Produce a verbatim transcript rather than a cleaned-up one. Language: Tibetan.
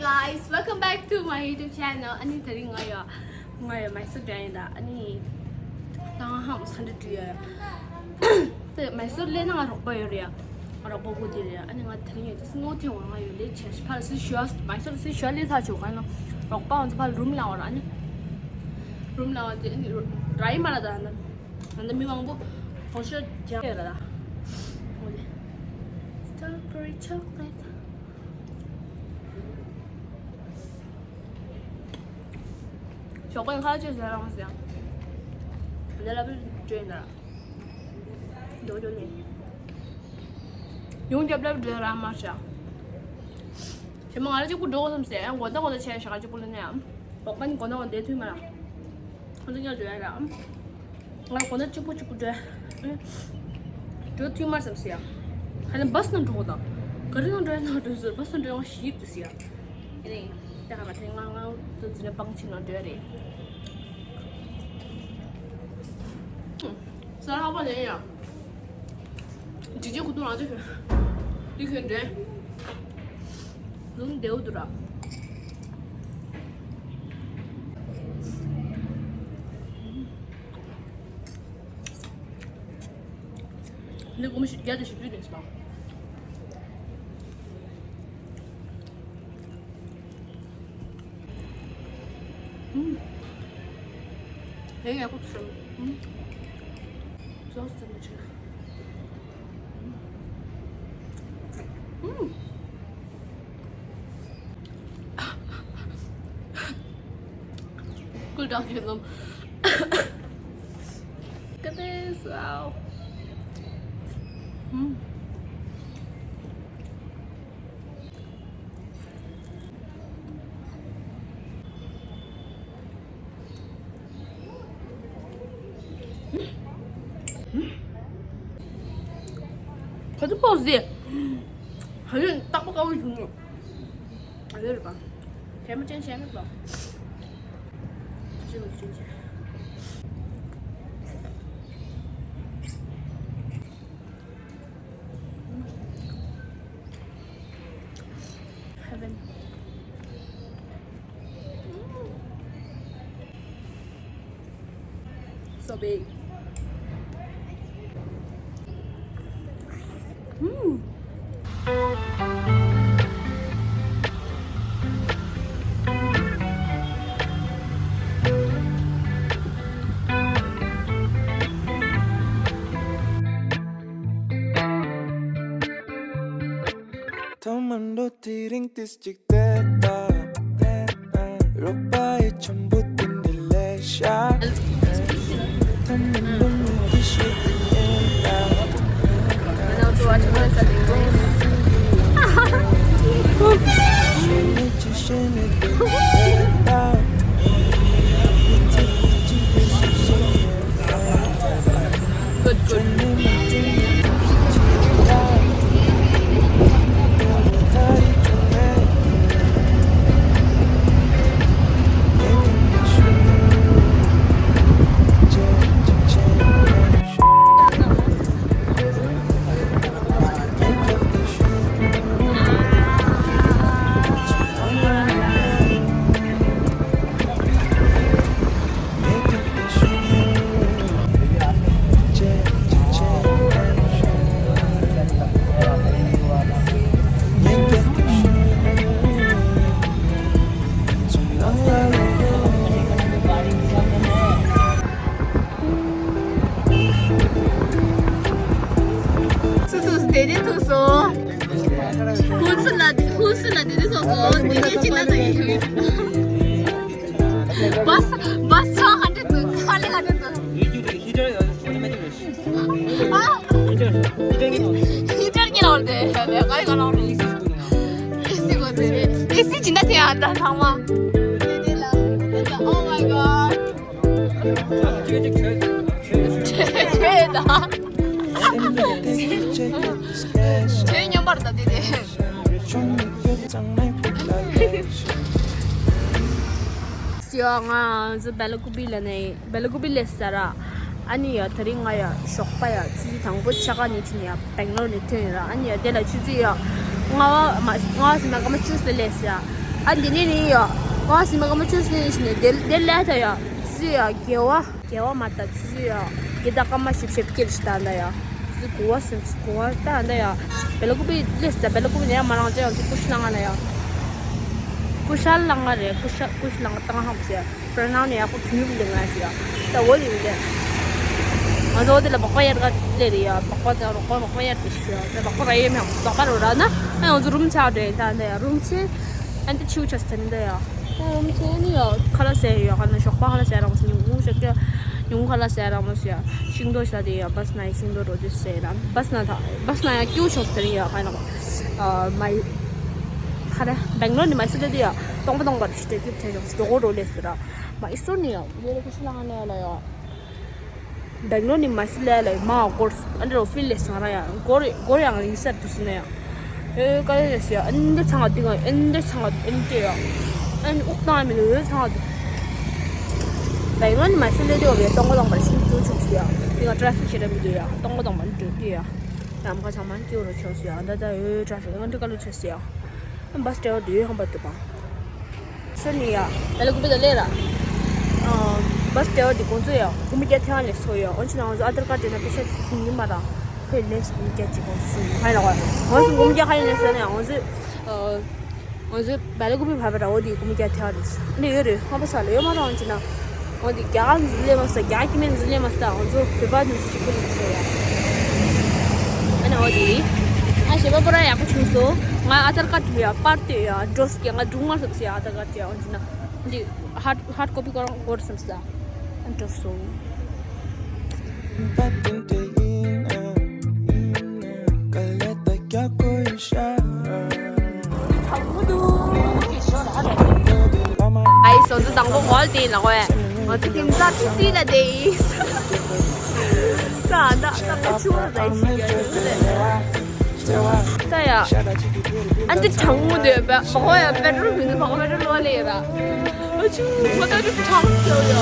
Guys, welcome back to my YouTube channel. ཨ་ནི་དེ་རིང་ང་ཡ་ང་ཡ་མའི་སོར་འགྲོ་ཡིན་ད། ཨ་ནི་ད་ང་ཧང་སན་འདྲི་འདྲི་ཡ། དེ་མའི་སོར་སླེབས་ན་ང་རོགས་པ་ཡོད་རེད་ཡ། ང་རོགས་པ་བུ་དེ་རེད་ཡ། ཨ་ནི་ང་དེ་རིང་ཡ་དེ་སྔོ་ཐེངས་བ་ང་ཡོད་ལས་ཆེ་ཕར་སི་ཞུ་ཨ་མའི་སོར་སི་ཞུ་ཨ་ལས་ཚ་ཆོག་ག་ནོ། རོགས་པ་ང་ཚོ་ཕར་རུམ་ལ་བ་ར། ཨ་ནི་རུམ་ལ་བ་དེ་ཨ་ནི་ར་ཡི་མ་ར་ད་ན། ང་ད་མི་མང་པོ་ཧོ་ཤོ་རྒྱག་ཡོད་ར་ད། ཨོ་དེ་strawberry chocolate. ཞོགས་པ་ཡང་ཁ་ལག་ཅིག་ཟ་རང་ཟ། འདི་ལ་བུད་འགྲོ་ཡིན་ད། འགྲོ་འགྲོ་ནས། ཡོང་རྒྱབ་རྒྱབ་འགྲོ་རང་མ་བྱ། ཞེ་མ་ང་ལ་གཅིག་པུ་འགྲོ་དགོས་བསམ་སེ། ཡང་དགོང་དག་དགོང་དག་བྱས་ཞག་གཅིག་པུ་ལ་ནས་ཡང་། རོགས་པ་ནི་དགོང་དག་དགོང་དག་བསྡད་ཐུབ་མ་ར། ཁོང་ཚོ་ཀྱང་འགྲོ་ཡ་ར། ང་དགོང་དག་གཅིག་པུ་གཅིག་པུ་འགྲོ། འགྲོ་ཐུབ་མ་བསམ་སེ་ཡ། ཧ་ལམ་བཱས་ནང་འགྲོ་དང་། ག་རེ་ནང་འགྲོ་ཡ་ནང་འགྲོ་ཟེར། བཱས་ནང་འགྲོ་ཡ་ང་ཞིག་ཡིབ་དུ་སེ་ཡ། ཨེ་རེད། ད་ག་མ་དེ་ང་ང་ཚོ་འཛིན་གྲྭ་པང་ཆེན་ནང་འགྲོ་ཡ་རེད། ས་ལྷག་པ་ལེན་ཡ། འཇིགས་བྱེད་ཁུ་ཐུང་རང་ཅག་ཁྱོད། འདི་ཁྱོད་འདྲེ། ལུང་བདེའུ་དུ་ར། འདི་སྒོར་མོ་བརྒྱ་དང་བཞི་བཅུ་རེད་ཟེར། ཨུམ། དེ་ཡག་པོ་བྱུང་། ཨུམ། ཅོག་ཙེ་མ་བྱུང་། ཨུམ། ཀུན་དྲང་ཁྱོད་རྣམས། ཀ་ཏེ་སའོ། ཨུམ། ག་དུས་ཕོག་ཟེ། ཧ་ཡོད་རྟག་པ་དཀར་པོ་བྱུང་ངོ་། ཨ་ལེ་རེད་པ། ཐལ་མོ་ཅན་བྱས་མེད་པ། ཅི་མི་ཅི་བྱས། Heaven. So big. Mm. ཐོག་མར་འགྲོ་དེ་རིང་ཏིས་གཅིག་བལྟས་ད། རོགས་པ་ཡི་འཆམ་པོ་དེ་འདི་ལས་ཤ། ཐོག་མར་འགྲོ་མི་དེ་ཤེས་དེ་ཡིན་ད། ང་ཚོ་བ་ཆུང་ཆུང་ས་དེ་ཡིན། ཤེས་ནས་ཅི་ཤེས་ནས་དེ་འདི་བལྟས་ད། ཡི་ཚིག་གི་ཅི་ཡོད་སུ་སོ་ཡོད། སུ་སུ་བསྡད་དེ་ཐུག་སོང་། ཧུན་སུ་ལ་ཧུན་སུ་ལ་བསྡད་དེ་སོང་སོང་། དེ་ནས་ཅི་ལ་དང་ཡིན། བཱས་བཱས་ཆ་ཧན་ཏེ་འདུག་ཁ་ལེ་ཧན་ཏེ་འདུག་ཨ། ཧི་ཊར་གྱི་ལོར་དེ་ཧེ་བེ་ག་ཡི་ག་ལོར་ཨེ་སི་གོ་ཟེར་ཨེ་སི་ཇི་འདྲ་དེ་ཨ་ད་ཚང་མ། Oh my god. ཁྱོད་ད། ཁྱོད་སྙོམས་པར་ད་དེ་དེ། སི་ཡ་ང་ཚོ་སྦེ་ལ་ཀུ་པི་ལ་ནས་སྦེ་ལ་ཀུ་པི་ལས་ས་ར། ཨ་ནི་ཡ་དེ་རིང་ང་ཡ་ཞོགས་པ་ཡ་ཆུ་ཚོད་དང་པོ་ཆ་ག་ནས་ཕྱིན་ཡ་སྦེང་ལོར་ནས་ཐོན་ཡིན་ར། ཨ་ནི་ཡ་དེ་ལ་ཆུ་ཚོད་ཡ་ལྔ་བ་མ་ལྔ་བ་ཟིན་ན་སྐར་མ་བཅུ་ཙམ་ལས་ས་ཡ། ཨ་འདི་ནས་ནི་ཡ། ང་སིམ་པ་ཀ་མ་ཆུ་སི་ནི་ཞིག་ནས་དེ་དེ་ལས་ད་ཡ། ཆུ་ཡ་དགེ་བ། དགེ་བ་མ་ད་ཆུ་ཡ། དགེ་ད་ཀ་མ་ཞིབ་ཞིབ་ཀྱེར་ཞིག་ད་ད་ཡ། ཆུ་གོ་བ་སིམ་གོ་བ་ད་ད་ཡ། བེ་ལ་ཀུ་པི་ལེས་ད་བེ་ལ་ཀུ་པི་ནས་ཡ་མ་རང་ཅེ་ཡང་ཆུ་ཀུ་ཤ་ལ་ང་ན་ཡ། ཀུ་ཤ་ལ་ང་རེད། ཀུ་ཤ་ཀུ་ཤ་ལ་ང་ཏང་ཧམ་ཟེར། པྲ་ནའམ་ནི་ཡག་པོ་ཐུན་ཡུག་ལེན་ང་ཞུ་ཡ། ད་འོ་དེ་མི་དེ། ང་ཚོ་འོ་དེ་ལ་སྦག་སྦག་ཡར་ག་ལེ་རེ་ཡ། སྦག་སྦག་དང་རོགས་པ་སྦག་སྦག་ཡར་དེ་ཞུ་ཡ། ད་སྦག་སྦག་ར་ཡེ་མེ་སྦག་སྦག་རོ་ར་ན། ཨ་ང་ཚོ་རུམ་ཆགས་འདྲེ་ད་འདི་ཡ་རུམ་ཆེ། ཨ་འདི་ཆུ་ཆ་སྟེ་འདི་ཡ། ཨ་རུམ་ཆེ་ནི་ཡ་ཁ་ལ་སེ་ཡ་ཁ་ན་ཞོགས་པ་ཁ་ལ་སེ་རང་སི་ཉུང་ངུ་ཞོགས་ཀྱ་ཉུང་ཁ་ལ་སེ་རང་མོ་ཞུ་ཡ། ཤིང་ཏོག་ཤ་དེ་ཡ་བས་ན་ཡ་ཤིང་ཏོག་རོ་དེ་སེ་ར་བས་ན་ད་བས་ན་ཡ་ཀྱུ་ཆོག་སྟེ་ཡ་ཁ་ན། ཨ་མ་ཡི། ཁ་ར་བེང་ལོར་ནི་མ་སི་ལེ་དེ་ཡ་སྟོང་པ་སྟོང་པ་རེ་ཞིག་དེ་ཀྱུ་ཐེ་ཆོག་སྟེ་གོ་རོ་ལེ་སི་ར། མ་ཨི་སོ་ནི་ཡ། ཡོ་རེ་ཀུ་ཤི་ལ་ང་ནས་ལ་ཡ། བེང་ལོར་ནི་མ་སི་ལེ་ལ་ཡ་མ་གོར་ཨ་འདྲ་ཕིལ་ལེ་སང་ར་ཡ། གོར་གོར་ཡང་ཡིན་སར་དུ་སི་ནས་ཡ། ཨེ་ཀ་ཡ་ཡ་སི་ཡ། ཨན་འདྲ་ཚང་ང་ཏི་ང་ཨན་འདྲ་ཚང་ང་ཨན་ཏེ་ཡ། ཨན་ཨུག་ཏང་མི་ལོ་ཡོད་ཚང་ང་། བེང་ལོར་ནི་མ་སི་ལེ་དེ་བ་ཡ་སྟོང་གོ་དང་པར་ཤིང་ཏུ་ཆུག་སི་ཡ། ཏི་ང་ཊ་ར་ཕིག་ཤེ་ར་མི་དེ་ཡ་སྟོང་གོ་དང་པར་ཏུ་ཏི་ཡ། ལམ་ཁ་ཚང་མ་སྐྱིད་རུ་ཆོག་སི་ཡ། ཨན་ད་ད་ཡོད་ཊ་ར་ཕིག་ཨན་འདྲ་ཀ་ལོ་ཆོག་སི་ཡ། བས་ཌེ་ཝར་དུ་ཡོད་ཧམ་པ་དུ་པ། སོ་ནི་ཡ། ད་ལ་ཀུ་པེ་ད་ལེ་ར། བས་ཌེ་ཝར་དུ་ཁོང་ཚོ་ཡ་ཀུ་མི་རྒྱ་ཐེ་ལེ་སོ་ཡ། འོན་ཅི་ན་ང་ཚོ་ཨ་དར་ཀར་དེ་ན་པེ་ཤ་ཉི་མ་ར་ཁོས་ལེ་སི་ཀུ་མི་རྒྱ་ཅི་ཁོང་ཚོ་སུ་ཧ་ཡ་ལ་ག་ང་ཚོ་ཀུ་མི་རྒྱ་ཧ་ཡ་ལེ་སོ་ནི་ཡ། ང་ཚོ་ང་ཚོ་བེ་ལ་ཀུ་པེ་བ་བ་ར་འོ་དེ་ཀུ་མི་རྒྱ་ཐེ་ལེ་སོ་ནི་ཡོད་རེད། ཧམ་པ་ས་ལེ་ཡོད་མ་ར། འོན་ཅི་ན། འོ་དེ་རྒྱ་གར་འཛུལ་ལེ་མ་སྟ། རྒྱ་གར་སྐྱེ་དམན་འཛུལ་ལེ་མ་སྟ། ང་ཚོ་བོད་པ་འདི་ཚོ་གཅིག་པུ་ལ་སོ་ཡ། ཨ་ནི་འོ་དེ། ཨ་ཞེ་པ་པོ་ར་ཡག་པོ་བྱུང་སོང་། ང་ཨ་དར་ཀར་དུ་ཡ་པར་དེ་ཡ་འགྲོ་སྐྱེ་ང་སྒྲུང་མ་སོང་སི་ཡ། ཨ་དར་ཀར་དེ་ཡ་འོ་ཅི་ན་འདི་ཧར་ཧར་ཀོ་པི་ཀོ་རང་གོར་སམ་སི་ལ་ཨ་འགྲོ་སོང་། ཨའི་སོ་ཚོ་དང་པོ་གོལ་ཏེ་ལ་ཧོ་ཡ། ང་ཚོ་དེང་སང་ཊི་སི་ལ་བསྡད་ཡིན། ད་ད་ད་ད་ཆུ་བ་རེ་ཞིག་ཡ་ཡོད་རེད། ད་ཡ། ཨ་འདི་གྲང་མོ་འདོད་པ་ཧོ་ཡ། པེ་ཊྲོལ་མི་འདུག་ཧོ་པེ་ཊྲོལ་ལོ་ལེ་ཡ་ར། ཨ་ཆུ་ཧོ་ད་འདི་གྲང་སོ་ཡ།